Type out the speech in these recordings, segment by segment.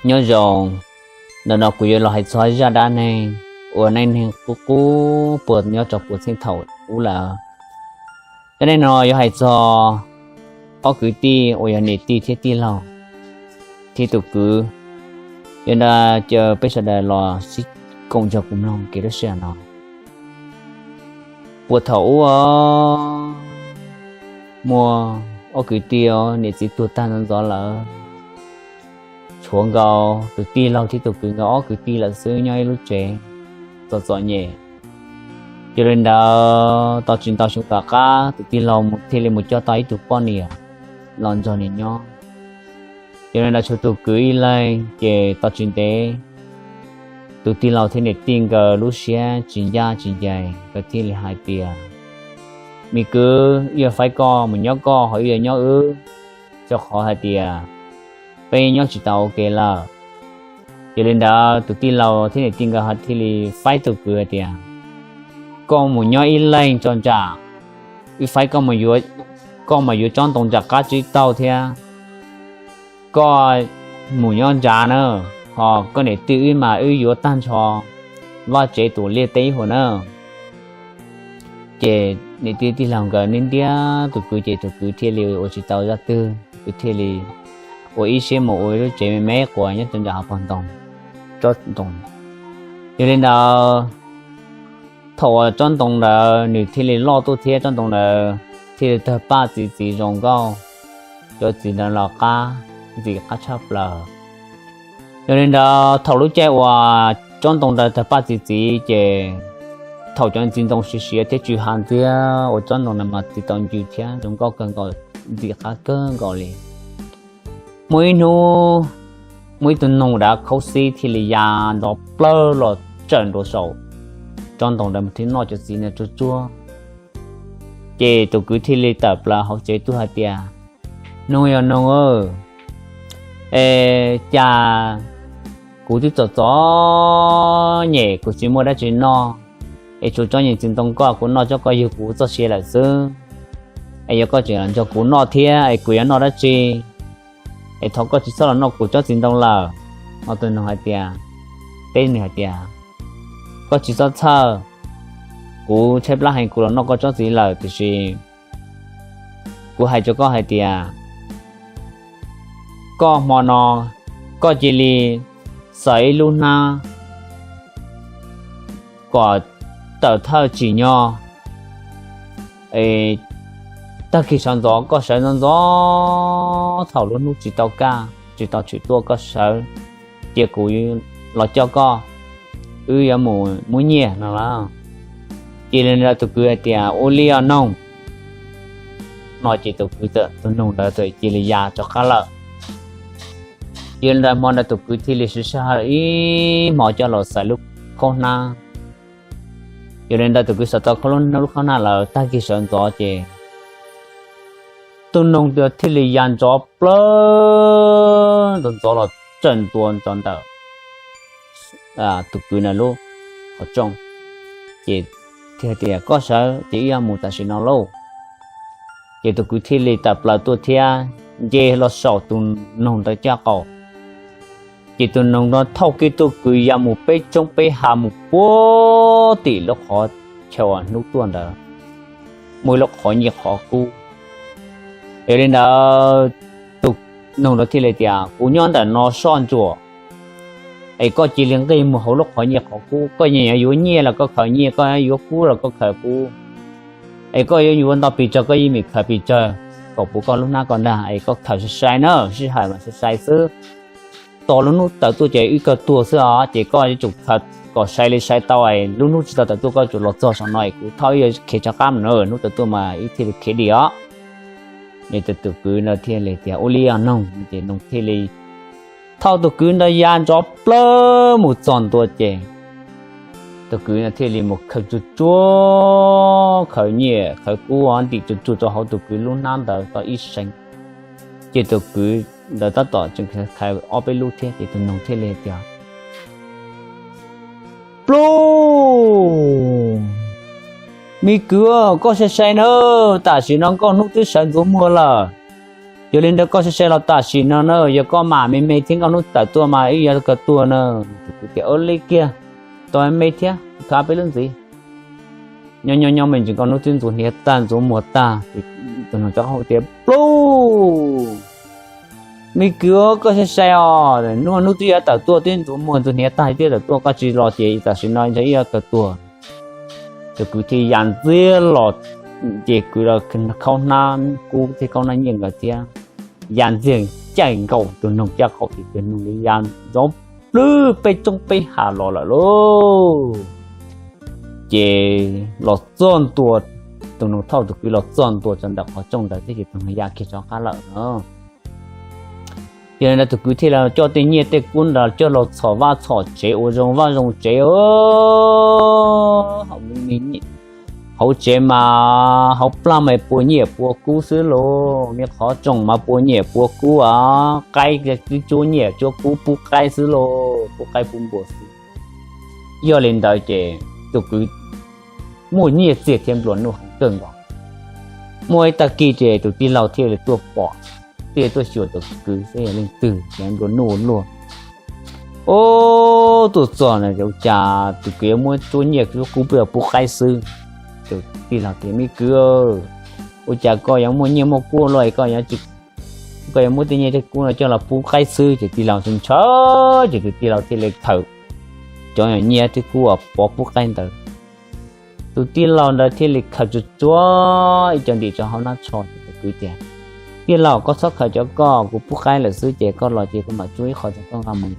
Nyob zoo, ntawm no kuv yuav los hais txog zaj dab neeg uas neej neeg qub qub puag nyob rau puag txheej thaum ub lawm. Zaj neej no yuav hais txog ob kwv tij uas yog niam tij thiab tij laug thiab tus kwv. Yog li ntawd caw peb sawv daws los sib koom nrog kuv mloog kev lub sij hawm no. Puag thaum ub, muaj ob kwv tij niam txiv tuag tag ntxov ntxov lawm, tshuav nkaus tus tij laug thiab tus kwv nkawd ob kwv tij lawm xwb nyob ib lub tsev txom txom nyem. Yog li ntawd tau tsis ntau xyoo tom qab tus tij laug thiaj li mus coj tau ib tug poj niam los nrog nws nyob. Yog li ntawd tshuav tus kwv ib leeg ces tau tsis ntev tus tij laug thiab niam tij nkawd lub siab tsis ncaj tsis ncees, nkawd thiaj li hais tias, me kwv, wb yuav faib koj mus nyob koj ho wb yuav nyob wb, rau qhov hais tias peb nyob tsis tau ua ke lawm. Yog li ntawd tus tij laug thiab niam tij nkawd ho thiaj li faib tus kwv hais tias, koj mus nyob ib leeg tso ntsam, wb faib koj mas yuav tsob ntoo nram qab tsib taug thiab. Koj mus nyob ntsa na, ho koj niam tij wb mas wb yuav tag nrho vaj tsev tus liaj teb huv na. Ces niam tij tij laug nkawd ntiab ntiab tus kwv ces tus kwv thiaj li ua tsis tau zaj twg, tus kwv thiaj li ua ib siab mus ua ib lub tsev me me quas nyob rau nram hav pog ntoo, tsob ntoo. Yog li ntawd, thaum uas tsob ntoo ntawd nws thiaj li loj tuaj thiab tsob ntoo ntawd thiaj li tawg paj txi txiv zoo nkauj, cov txiv ntawd los qab ntxim qab tshaj plaws. Yog li ntawd thaum lub caij uas tsob ntoo ntawd tawg paj txi txiv ces thaum cov txiv ntoo siav siav thiab tsw ha ntxiag uas tsob ntoo ntawd mas txiv tau ncw thiab zoo nkauj kawg nkaus, ntxim qab kawg nkaus li. Muaj ib hnub, muaj ib tug noog dav khaub xib thiaj li ya nrov plawg los tsawm ntua saum tsob ntoo ntawd mus thiab noj cov txiv ntawd tsuag tsuag. Ces tus kwv thiaj li tawm plaws hauv tsev tuaj hais tias, noog yog noog, es cas kuv twb txom txom nyem kuv tsis muaj dab tsi noj, es tshuav tsob nyuag txiv ntoo koj kuv noj tsob koj yug kuv txoj sia lawm xwb. Es yog koj tseem nrog kuv noj thiab es kuv yuav noj dab tsi? Es thov koj tsis txhob los noj kuv tsob txiv ntoo lawm. Ho tus noog hais tias, teb nws hais tias, koj tsis txhob txhawj, kuv tshaib plab heev kuv los noj koj tsob txiv lawm tiam sis kuv hais rau koj hais tias, koj hmo no koj cia li xaws ib lub hnab kom tawm thawj tsim nyog, tag kis sawv ntxov koj sawv ntxov ntxov thaum lub hnub tsis tau kaj tsis tau tshwm tuaj koj sawv, ces kuv los coj koj, wb yuav mus muab nyiaj no las. Ces li ntawd tus kwv hais tias, ua li os noog. No ces tus kwv, tus noog ntawd cia li ya rov qab lawm. Ces li ntawd hmo ntawd tus kwv thiaj li siv sij hawm ib hmo coj los xaws lub khaub hnab. Yog li ntawd tus kwv xaws tau lub khaub hnab lawm tag kis sawv ntxov ces tus noog thiaj li ya nrov plawg ntxov ntxov los tsawm ntua ntawm tus kwv ntawd lub qhov rooj. Ces thiaj tias, koj sawv ces wb yuav mus tam sim no lauj. Ces tus kwv thiaj li tawm plaws tuaj thiab nce los saum tus noog ntawd caj qaum. Ces tus noog no thauj kiag tus kwv ya mus peb roob peb hav mus puag tim lub qhov chaw uas hnub tuaj ntawd muaj ib lub qhov nyiaj qhov kub. Yog li ntawd tus noog ntawd thiaj li tias, kuv nyob ntawm no soj ntsuam, es koj cia li nqis mus hauv lub qhov nyiaj qhov kub, koj nyiam yuav nyiaj los koj khaws nyiaj, koj yuav kub los koj khaws kub. Es koj yuav yuav ntau pes tsawg koj yeej meem khaws pes tsawg, kom puv koj lub hnab koj ntag, es koj khaws sai sai na, sij hawm mas sai sai xwb. Tos lub hnub tawm tuaj ces wb kawg tuag xwb os, ces koj yuav tsum khaws kom sai li sai tau, lub hnub tsis tau tawm tuaj koj yuav tsum los txog saum no es kuv thauj wb yuav khiav rov qab mus na, hnub tawm tuaj mas wb thiaj li khiav dim os. Ces tus kwv ntawd thiaj li tias, ua li os noog. Ces noog thiaj li thauj tus kwv ntawd ya nrov plawg mus txog ntua ces tus kwv ntawd thiaj li mus khaws tsuag tsuag, khaws nyiaj khaws kub ntim tsuag tsuag rau hauv tus kwv lub hnab ntawd tau ib seev. Ces tus kwv ntawd tab tom tseem khaws ob peb lub thiab ces tus noog thiaj li tias, pluj, me kwv, koj sai sai na, tam sim no nkauj hnub twb sawv ntxuav muag lawm. Yog li ntawd koj sai sai los tam sim no na, yog koj mam me me thiab nkauj hnub tawm tuaj mas wb yuav kawg tuag na. Tus kwv tias, Ua li kiag, tau me thiab, khav peb lub ntxiv. Nyob nyob nyob me ntsis nkauj hnub twb ntxuav hniav tag ntxuav muag tag, tus noog rov qab hu tias, Pluj! Me kwv, koj sai sai os, hnub hnub twb yuav tawm tuaj twb ntxuav muag ntxuav hniav tag twb tawm tuaj, koj tsis los ces tam sim no ntshe wb yuav kawg tuag. Tus kwv thiaj ya ntxiag los, ces kwv los khaub hnab kub thiab khaub hnab nyiaj nkawd thiab, ya ntxiag caij nkaus tus noog caj qaum ces tus noog li ya ntxov plwb peb roob peb hav los lawm lauj. Ces los txog ntua, tus noog thauj tus kwv los txog ntua rau ntawm qhov rooj ntawd thiab ces tus noog ya kiag rov qab lawm no. Yog li ntawd tus kwv thiaj li coj tej nyiaj tej kub ntawd coj los txhom vaj txhom tsev ua zoo vaj zoo tsev. Hauv tsev mas hauv plag mas pua nyiaj pua kub xwb lauj, me qhov rooj mas pua nyiaj pua kub a, qaib twb tsuab nyiaj tsuab kub pub qaib xwb lauj, pub qaib pub npua xwb. Yog li ntawd ces tus kwv muaj nyiaj txiag thiab nplua nuj heev kawg nkaus. Muaj ib tag kis ces tus tij laug thiaj li tuaj pom, thiaj tuaj xyuas tus kwv saib yog leej twg ces nplua nuj ua luaj. Ub, tuaj txog no ua cas tus kwv yuav muab tsuab nyiaj tsuab kub pub qaib xwb. Tus tij laug tias, Me kwv, ua cas koj yuav muaj nyiaj muaj kub luaj, koj yuav, koj yuav muab tej nyiaj tej kub no coj los pub qaib xwb? Ces tij laug ntshaw, ces tus tij laug thiaj li khaws cov nyiaj thiab kub uas pov pub qaib ntawd. Tus tij laug ntawd thiaj li khaws tsuag tsuag ib co ntim rau hauv hnab tsho ces tus kwv tias, Tij laug, koj txhob khaws cov ko, kuv pub qaib lawm xwb ces koj los ces kuv mam tsuab ib qho rau koj nqa mus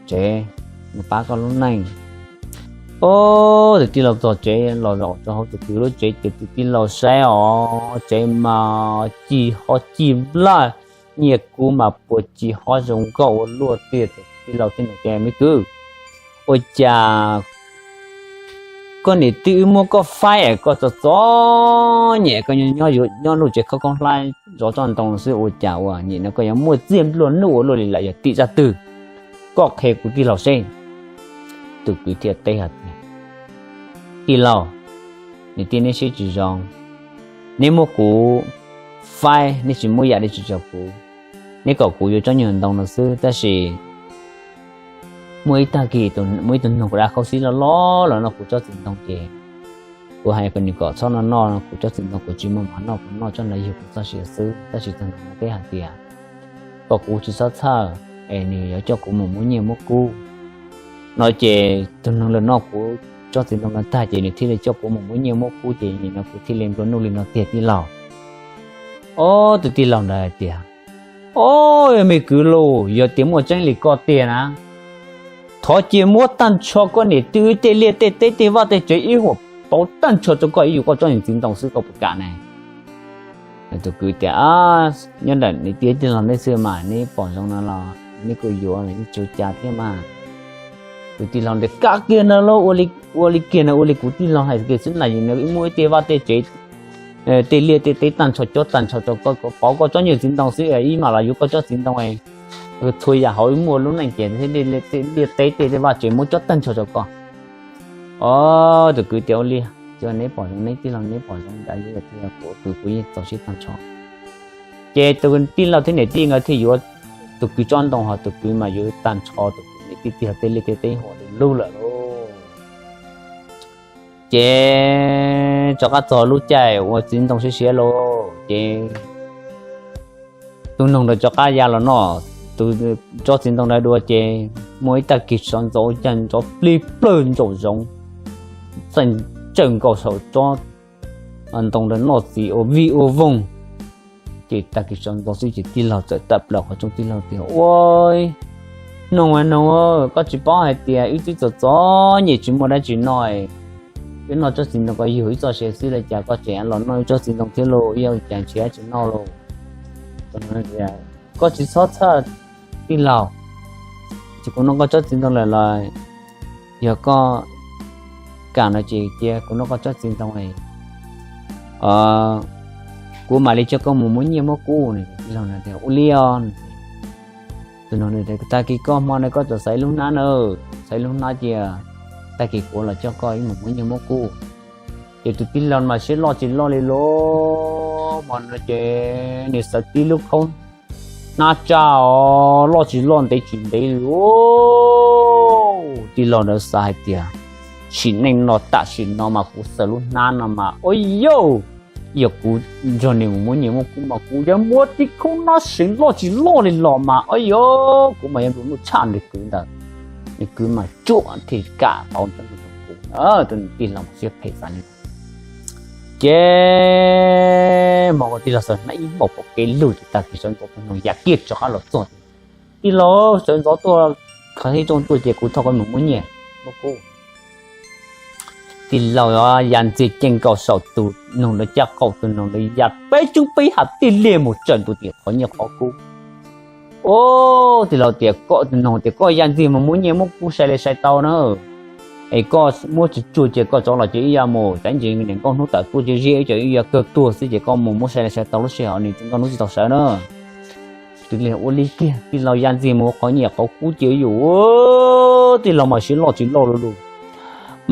tsev, mus pab koj lub neej. Ob, tus tij laug txog tsev los zaum rau hauv tus kwv lub tsev ces tus tij laug saib os, tsev mas ci ho ci nplaj, nyiaj kub mas pua ci ho zoo nkauj ua luaj tiag. Tus tij laug thiaj tias, Me kwv, ua cas koj niam tij wb muab koj faib es koj txom txom nyem, koj nyob nyob lub tsev khaub khaub hlab zov tsob ntoo xwb, ua cas ua nim no koj yuav muaj txiag nplua nuj ua luaj li lawm, yog tim zaj twg? Koj qhia kuv tij laug seb. Tus kwv thiaj teb hais tias, Tij laug, niam tij neb siab tsis zoo, neb muab kuv faib, neb tsis muab yam dab tsi rau kuv, neb kom kuv yuav tsob nyuag ntoo no xwb, tab sis muaj ib tag kis muaj ib tug noog kuv da khaub xib loj loj los noj kuv tsob txiv ntoo ces kuv hais kom nws kom txhob noj noj kuv tsob txiv ntoo, kuv tsis muaj mov noj, kuv noj tsob ntawd yug kuv txoj sia xwb. Tab sis tug noog no teb hais tias kom kuv tsis txhob txhawj es nws yuav coj kuv mus muab nyiaj muab kub no ces tus noog los noj kuv tsob txiv ntoo no tag ces nws thiaj li coj kuv mus muab nyiaj muab kub ces nim no kuv thiaj li nplua nuj li no tiag tij laug. Ob, tus tij laug ntawd hais tias, Ob, me kwv lauj, yog tias muaj tseeb li koj tiag na, thov cia muab tag nrho koj niam tij wb tej liaj tej teb tej vaj tej tsev ib huam pauv tag nrho rau koj ib yam koj tsob niag txiv ntoo xwb, koj puas kam ne? Tus kwv tias, Nyob ntawm niam tij tij laug neb xwb mas, neb pom zoo no los neb kuj yuav, neb tsis ua cas thiab mas. Tus tij laug tias, Kam kiag no lauj, ua li kiag no, ua li kuv tij laug hais kiag xwb na, nim no wb muab wb tej vaj tej tsev, tej liaj tej teb tag nrho cob tag nrho rau koj, pauv koj tsob nyuag txiv ntoo xwb, ib mam los yuav koj tsob txiv ntoo, txhua yam hauv wb muaj lub neej ces thiab, liaj teb tej vaj tsev muab cob tag nrho rau koj. Ob, tus kwv tias, Ua li, yog neb pom zoo, neb tij laug neb pom zoo ntawd, yog kuv, kuv yeej txaus siab tag nrho. Ces tus tij laug thiab niam tij nkawd thiaj yuav tus kwv tsob ntoo, ho tus kwv mas yuav tag nrho tus kwv niam tij tij laug tej liaj tej teb huam lug lawm lauj. Ces rov qab txog lub caij ua txiv ntoo siav siav lauj, ces tus noog ntawd rov qab ya los noj tus tsob txiv ntoo ntawd dua, ces muaj ib tag kis sawv ntxov ua cas ntxov plig plawg ntsaum zoov, txaij tsawj nkaus saum tsob ntoo ntawd noj txiv ua vij ua voog. Ces tag kis sawv ntxov xwb ces tij laug txawm tawm plaws qhov rooj, tij laug tias, Ua, noog noog, koj tsis paub hais tias wb twb txom txom nyem tsis muaj dab tsi noj, wb noj tsob txiv ntoo ko yug wb txoj sia xwb, ua cas koj tseem los noj wb tsob txiv ntoo thiab lauj? Wb yuav ua cas nrhiav dab tsi noj lauj? Koj tsis txhob txhawj tij laug, ces kuv noj koj tsob txiv ntoo lawm los yog koj kam no ces cia kuv noj koj tsob txiv ntoo, kuv mam li coj koj mus muab nyiaj muab kub. Tij laug tias, Ua li os. Tus noog, Tag kis koj hmo no koj txawm xaiv lub hnab na, xaiv lub hnab cia tag kis kuv los coj koj ib mus muab nyiaj muab kub. Ces tus tij laug mas siab loj tsis loj li lauj, hmo no ces nws xav tib lub khaub hnab tsaj loj tsis loj ntev tsis ntev li. Tij laug ntawd xav hais tias, sim neej no tam sim no mas kuv xaws lub hnab no mas, ua yauj, yog kuv nrog nws mus muab nyiaj muab kub mas kuv yuav muab tib khaub hnab seev loj tsis loj li los mas, ua yauj, kuv mas yuav nplua nuj tshaj nws kwv ntawd. Nws kwv mas tsuam thiaj kam tau ntawd kuv. Tij laug siab phem tas li. Ces hmo ko tij laug xaws hnab ib npaum pom kev lug ces tag kis sawv ntxov tus noog ya kiag rov qab los txog. Tij laug, sawv ntxov tuaj, khaws ib rooj tuaj ces kuv thauj koj mus muab nyiaj muab kub. Tij laug ya ntxiag cees nkaus saum tus noog ntawd caj qaum, tus noog ntawd ya peb tsob peb ha tij liaj mus tsawm ntua tim qhov nyiaj qhov kub. Tij laug tias, koj tus noog tias koj ya ntxiag mus muab nyiaj muab kub sai li sai tau na, es koj muab tsis tsuag ces koj rov los ces wb yuav mus, tab sis niam nkauj hnub tawm tuaj ces ziab wb ces wb yuav kawg tuag xwb ces koj mus muab sai li sai tau lub sij hawm niam nkauj hnub tsis tau sawv na. Ua li kiag tij laug ya ntxiag mus qhov nyiaj qhov kub ces yus, tij laug mas siab loj tsis loj li lus,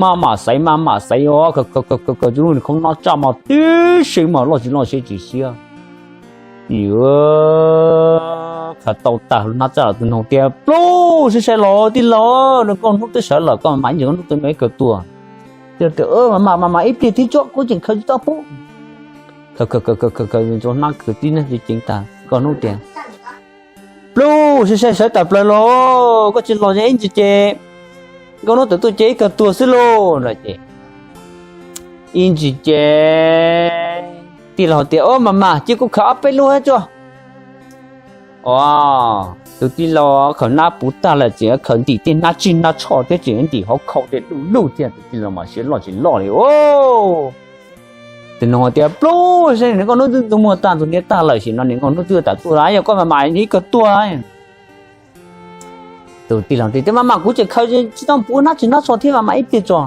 maj mam xaiv maj mam xaiv os, khaws khaws khaws khaws khaws lub niag khaub hnab tsaj mas tib seev mas loj tsis loj siab tsis siab. Khaws tau tag hnab tsaj los tus noog tias, pluj, saib saib los tij laug, niam nkauj hnub twb sawv lawm, koj mam ib ntsis nkauj hnub twb ib kawg tuag. Tij laug tias, mas mam mam ib pliag thiab tso, kuv tseem khaws tsis tau pub. Khaws khaws khaws khaws khaws hnab khaws tib hnab ceev tag, nkauj hnub tias, pluj, saib saib sawv tawm plaws los, koj tsis los ib ntsis ces nkauj hnub tawm tuaj ces ib kawg tuag xwb lauj no ces ib ntsis ces tij laug tias, o mas mas cia kuv khaws ob peb lub tso. Os, tus tij laug khaws hnab puv tag lawm tseem khaws ntim tej hnab tsig hnab tsho thiab tseem ntim hauv khau tej luj luj thiab, tus tij laug mas siab loj tsis loj li os. Tus noog tias, pluj, saib niam nkauj hnub twb ntxuav muag tag ntxuav hniav tag lawm, sim no niam nkauj hnub twb tawm tuaj lawm, yog koj mam mam ib kawg tuag. Tus tij laug tias, mas mam kuv tseem khaws tsis tau puv hnab tsig hnab tsho thiab, mam mam ib pliag tso.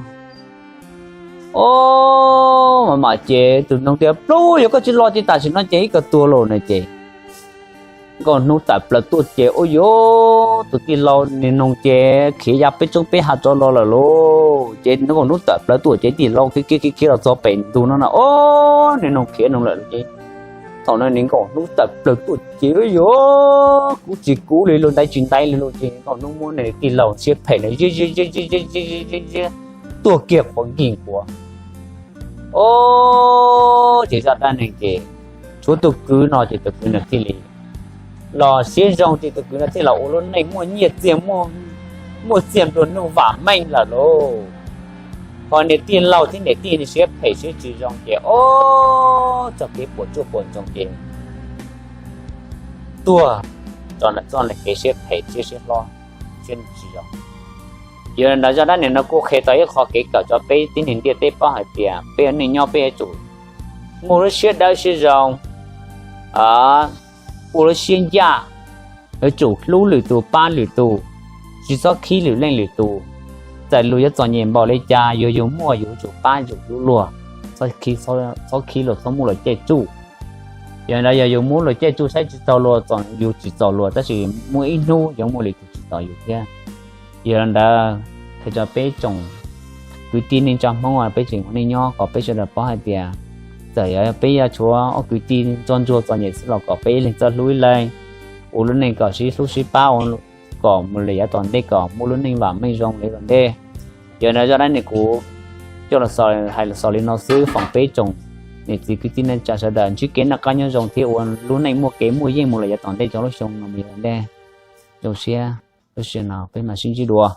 Os, mam mam ces tus noog tias, pluj, yog koj tsis los ces tam sim no ces ib kawg tuag lauj no ces nkauj hnub tawm plaws tuaj ces, ua yauj, tus tij laug niag noog ces khiav ya peb tsob peb ha rov los lawm lauj. Ces nkauj hnub tawm plaws tuaj ces tij laug khiav khiav khiav khiav los txog pem ntug no na, os, niag noog khiav noog lawm ces thaum no niag nkauj hnub tawm plaws tuaj ces, ua yauj, kub tsis kub li lauj, ntaiv tsis ntaiv li lauj ces nkauj hnub muab niag tij laug siab phem na ziab ziab ziab ziab ziab ziab ziab tuag kiag quav nkig quav. Os, ces zaj dab neeg ces tshuav tus kwv no ces tus kwv no thiaj li los siab zoo ces tus kwv no thiaj los ua lub neej muaj nyiaj txiag, muaj txiag nplua nuj vam meej lawm lauj. Ho niag tij laug thiab niam tij siab phem siab tsis zoo ces, os, txoj kev puas tsuaj puas ntsoog ces tuag rau ntawm txoj kev siab phem thiab siab hlob, siab tsis zoo. Yog li ntawd zaj dab neeg no kuj qhia tau ib qho kev kawm rau peb tib neeg ntiaj teb paub hais tias peb ua neej nyob peb yuav tsum muaj lub siab dawb siab zoo, ua lub siab ncaj, yuav tsum hlub lwm tus pab lwm tus, tsis txhob khib lwm leej lwm tus. Txawm luag yuav txom nyem npaum li cas, yog yus muaj yus yuav tsum pab yus hlub luag, txhob khib luag, txhob muab luag caij tsuj. Yog li ntawd yog yus muab luag caij tsuj saib tsis taus luag, yus tsis txaus luag, tab sis muaj ib hnub yuav muaj lwm tus tsis txaus yus thiab. Yog li ntawd, qhia rau peb tsoom kwv tij neej tsa Hmoob peb tseem ua neej nyob kom peb sawv daws paub hais tias txawm yog peb yuav tshuav ob kwv tij ntsuag ntsuag txom nyem xwb los kom peb ib leeg txawj hlub ib leeg, ua lub neej kom sib hlub sib pab, kom mus lawm yav tom ntej kom muaj lub neej vam meej zoo li tom ntej. Yog li ntawd zaj dab neeg kuv coj los hais los xaus li no xwb, foom peb tsoom niam txiv kwv tij neej tsa sawv daws ntsib kev noj qab nyob zoo thiab ua lub neej muaj kev muaj yeej mus lawm yav tom ntej rau lub xyoo no mus yav tom ntej. Zoo siab, lub sij hawm no peb mam sib ntsib dua.